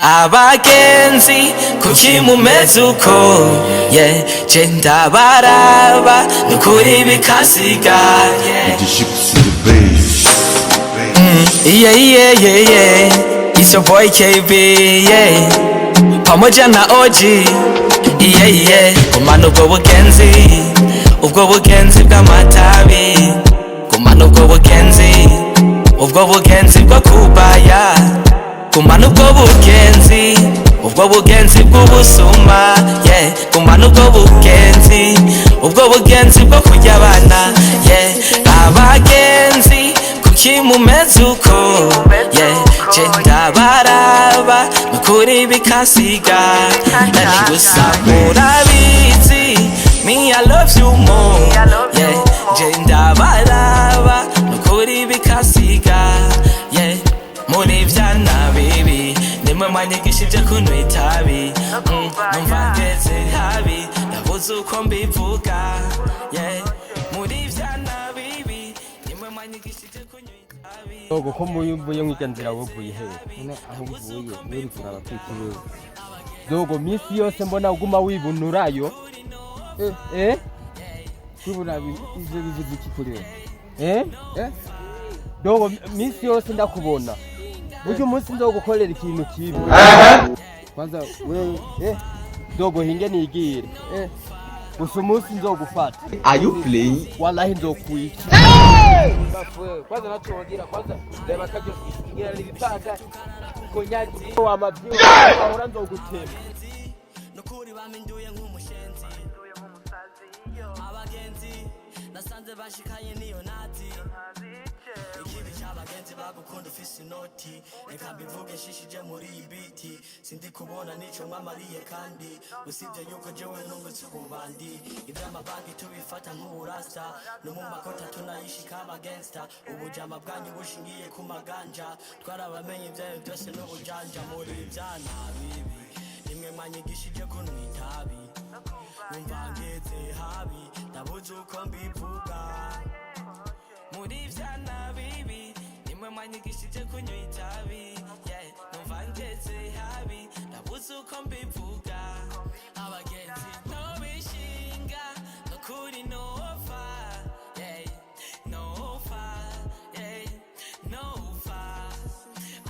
Abagenzi kuki mumeze uko, yeah, je ndabaraba nukuri bikasiga, yeah. Yeah. It's your boy KB, yeah. Pamoja na OG, yeah. Gumana ubwo bugenzi, ubwo bugenzi bw'amatabi. Gumana ubwo bugenzi, ubwo bugenzi bwo kubaya. Gumana ubwo bugenzi, ubwo bugenzi bw'ubusuma, yeah. Gumana ubwo bugenzi, ubwo bugenzi bwo kurya abana, yeah. Abagenzi kuki mumeze uko, yeah. Je ndabaraba nukuri bikasiga nani gusa murabizi, me I love you more, yeah. Je ndabaraba nukuri bikasiga, yeah. Muri vyana bibi nimwe mwanyigishije kunywa itabi. Numva ngeze habi, ndabuze uko mbivuga, yeah. Muri vyana bibi nimwe mwanyigishije kunywa itabi. Dogo, ko mvuye mwirya nzira, wovuye hehe? None aho mvuye uri kuraba kwikiwe? Dogo, minsi yose mbona uguma wibunurayo. Eh. Kwibuna ivyo bivuze iki kuri wewe? Eh. Eh. Dogo, minsi yose ndakubona, burya umunsi nzogukorera ikintu kibi. Kwanza wewe. Eh, dogo, hinge nigire. Gusa umunsi nzogufata, Are you playing? wallahi nzokwica. Bafu kwanza nacho kwanza reba kajyo igira ibipanga konyaji. Wamavyiwe ahora, nzogutema. Nukuri bampinduye nk'umushenzi. Abagenzi nasanze bashikanye niyo nati. Ikibi c'abagenzi bagukunda ufise inoti, reka mbivuge nshishije muri iyi biti. Sindi kubona nico mwamariye, kandi usibye yuko jewe nungutse ububandi. Ivy'amabanki tubifata nk'uburasta, no mu makota tunayishika amagangsta. Ubujama bwanyu bushingiye ku maganja, twarabamenye ibyayo byose n'ubujanja. Muri ivyana bibi nimwe mwanyigishije kunywa itabi, numva ngeze habi, ndabuze uko mbivuga. Muri vyana bibi nimwe mwanyigishije kunywa itabi, yeah. Numva ngeze habi, ndabuze uko mbivuga. Abagenzi nobishinga nukuri nofa, yeah. Nofa, yeah. Nofa.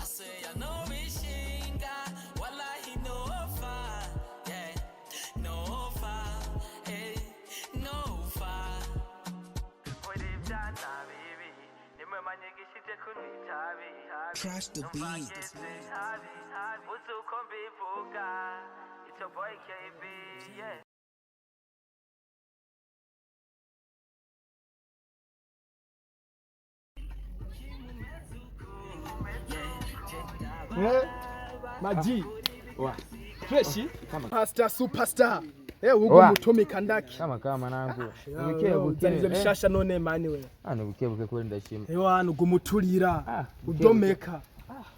I say I know bishinga, wallahi nofa, yeah. Nofa, hey, nofa. Muri vyana bibi nimwe mwanyigishije kunywa itabi. Trash the beat. Uzi uko mbivuga. It's your boy KB, yeah. Maji. Wa. Fresh. Kama. Pastor superstar. Eh, ugo Wa. mutomeka ndaki. Kama kama nangu buke buke. Uzanize bishasha none mani we. Hano buke buke kweli, ndashima. Ewa hano gumuturira. Ah, buke. Udomeka.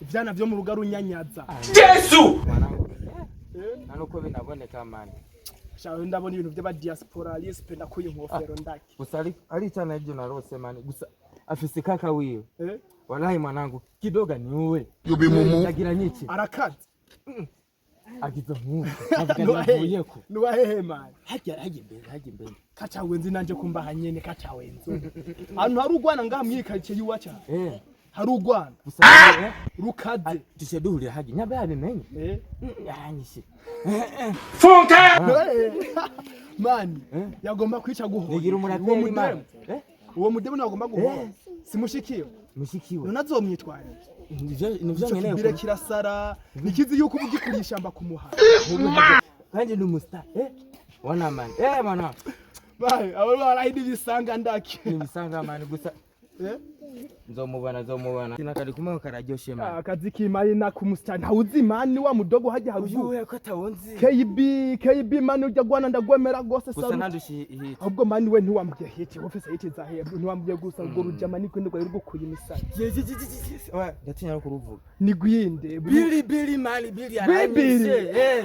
Ivyana vyo mu rugo runyanyaza. Mwanangu, nta nuko binaboneka mani. Shawe ndabona ibintu by'aba diaspora lispe, ndakuye inkofero ndaki. Gusa ari cyane ibyo narose mani, gusa afise kaka wiwe. Eh? Wallahi mwanangu, kidoga ni uwe. You be mumu. Ndagira nyiki. Arakaze. Agize nkuko navuga nivuyeko. Nuwa hehe mani? Hajya hajya imbere, hajya imbere. Kacawenzi nanje kumbaha nyene kacawenzi. Ahantu hari ugwana ngaha mwikarikiye iwaca. Eh. Hari ugwana. Gusa eh. Rukaze. Tushe duhurira hajya nyabe yabimenye. Eh. Yaranyishe. Eh. Mani, yagomba kwica guhora. Nigira Uwo umuraperi mudemu. mani, eh. Uwo mudemu nagomba guhora. Simushikiwe. Mushikiwe. None azomwitwara. Nivyo nivyo Ico nkeneye. kibire kirasara. Nikizi yuko uba ugikuriye ishyamba kumuha. Kandi ni umustar, eh, wana mani, eh mwana. Bayi, abo barahidi bisanga ndaki. Nibisanga mani, gusa Eh? nzomubona, nzomubona. Sinakari kumwe kararyoshe mani. Akazi k'imari nakumustar ntawuzi mani, wa mudogo hajya haruguru. Uyu ko atawunzi. KB KB mani, ujya gwana ndagwemera gose. Gusa Saru. ntandushi ihita. Ahubwo mani we ntiwambwiye hiti ufise hiti za he? Ntiwambwiye gusa ubwo rujama niko ndiko ruri gukuye imisaya. Ndatinya no kuruvuga. Ni gwinde. Bili bili mani, bili. Bili. Aranyishe, eh.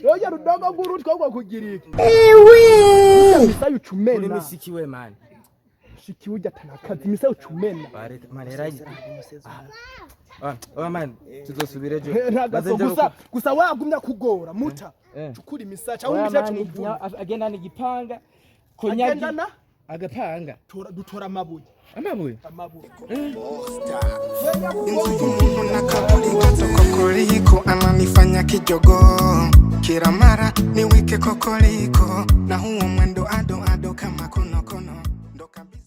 Roya rudogo gurutwa gwo kugira iki? Imisaya Uri ucumena. mushikiwe mani. Mushikiwe ujya atanakazi imisa ucumena. Marera. Ah, man, tuzosubira ejo. Ntagaso gusa gusa wagumya kugora muta. Cukura imisaca aho imisaca umuvuna. Agenda n'igipanga. Konyagi. Agendana Agapanga. tora dutora amabuye. Amabuye. Amabuye. Inzu y'umuntu n'akaburi gato kokoriko ananifanya kijogoo kila mara niwike kokoriko na huo mwendo ado ado kama konokono ndo kabisa.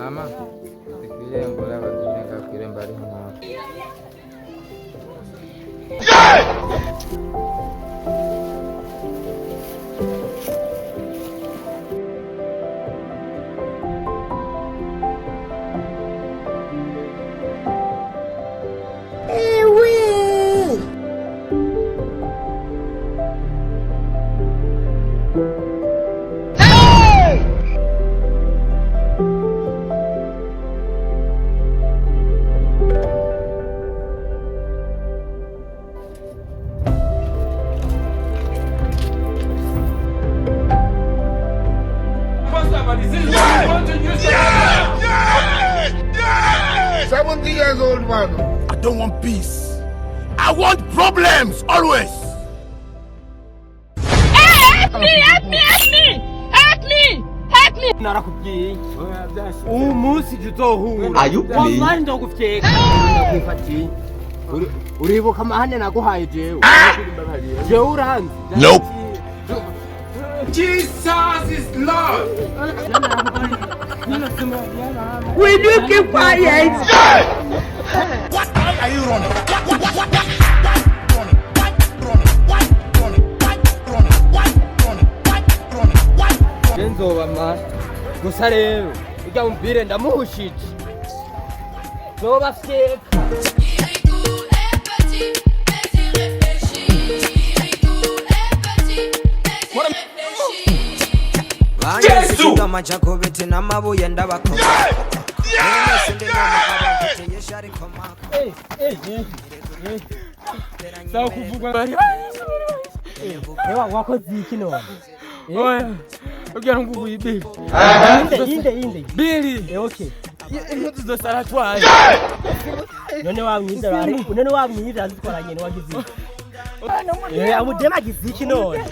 Ama. Kwirembo y'abagenga kwirembo ari hano. I don't want peace. I want problems always. Narakubwiye uyu munsi tuzohura. Wallahi ndogufyeka ndakwifatiye. Uribuka amahane naguhaye jewe? Jewe uranzi? Nope. Jesus is Lord. Will you keep quiet? What are you running? What, running? What, running? What, running? What, running? What, running? What, running? What, running? Nzoba ma gusa rero ujya mumbire ndamuhushije nzobafyeka. Amacakubiti n'amabuye ndabakoma. Sawa kuvugwa bari. Ewa wakoze iki none? Oya. Ugira ngo uguye bili. Inde inde inde. Bili. Eh, okay. Impuzu zose aratwaye. None wamwiza none wamwiza azitwara nyene wagize iki? Eh, amudema agize iki none?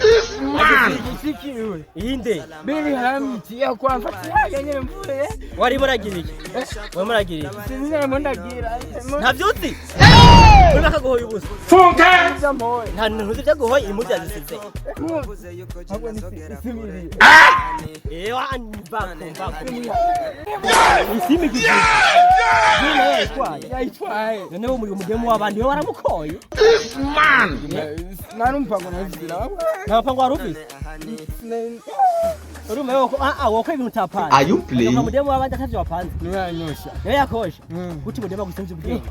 Igishikiwe. Inde. Bili haramutiye kwa mfatiye nyene mvuye. Wari muragira iki? Wari muragira iki? Sinzi mo ndagira. Ntavyo uzi? Uri bakaguhoye ubusa. Funke. Nta ntuzi vyaguhoye impuzu yazisize. Ewa mvako mvako. Isimi gizi. Nyine yayitwaye. Yayitwaye. None wo muri umugemu w'abandi we waramukoye. Narumva ngo nazira. Nta mpango wari ufise. Urumva yuko ah ah wokora ibintu utapanze. Are you playing? Umugemu w'abandi atavyo wapanze. Niwe yanyosha. Niwe yakosha. Guti mudema gusemza ubwenge.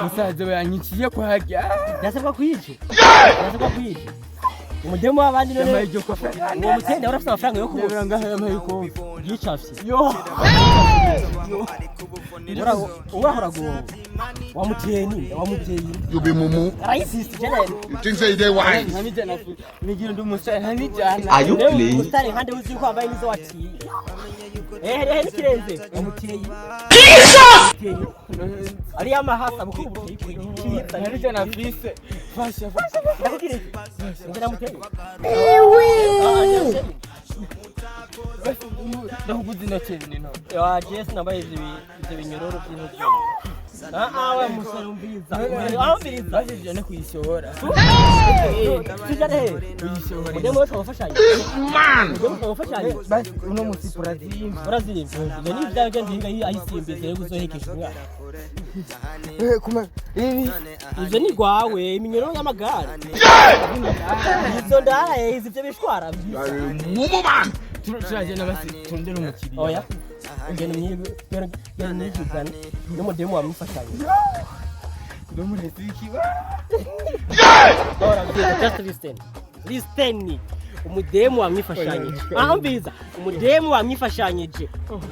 Musaza we yanyiciye kwa hajya. Ndasabwa kwica. Ndasabwa kwica. Umudemu w'abandi none Yamaye iryo kofa. uwo mutende urafise amafaranga yo Ndabira kubusa. ngaho yamaye ikofa. Yicafye. Yo. Urahora gowe. Wamuteye ninde? Wamuteye ninde? You be mumu. Racist jene. You think say they wise? Ntanijana. Nigira ndi umusore ntanijana. Are you playing? Umusitari nkande uzi ko wambaye n'izo watiye. Eh eh nikirenze. Wamuteye. Jesus! Ari amahasa mukuru buteye kwica. Ntanijana afise. Fasha fasha. Ndakubwira iki? Ngira muteye. Ndakuguze intoki nino. Ya Jess nambaye ivyo binyororo by'intoki. Ah ah we musore umviriza. Umviriza. Basi tujane kuyishora. Tujane he? Kuyishora. Mudemo wese wafashanye. Mudemo wafashanye. Basi uno musi turazimba. Urazimba. Ivyo ni ivyawe genda uhinga ayisimbize rero uzohekesha umwana. Eh kuma ibi Ivyo ni gwawe iminyororo y'amagare. Izo ndara izi ivyo bishwara. Mumu man. Turagenda basi turondere umukiriya. Oya. Genda genda umwigizane n'umudemu wamufashanye. Ndumuretse ikiba. Just listen, listen. Umudemu wamwifashanyije, aho mbiza umudemu wamwifashanyije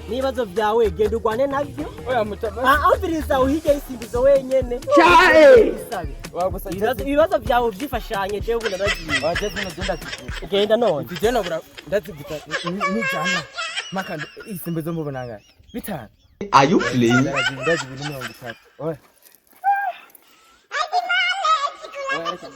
n'ibibazo byawe, genda urwane nabyo. Oya mutama. Aho mbiriza uhige isimbizo wenyene. Isabe. Wagusa. Ibibazo byawe ubyifashanye, jewe ubu naragiye. Waje zino genda kugura. Genda none. Tujena bura ndaziguta nijana. Maka isimbe zo mbona ngahe? 5. Are you playing? Ndazibura 30. Oya. Oya, reka.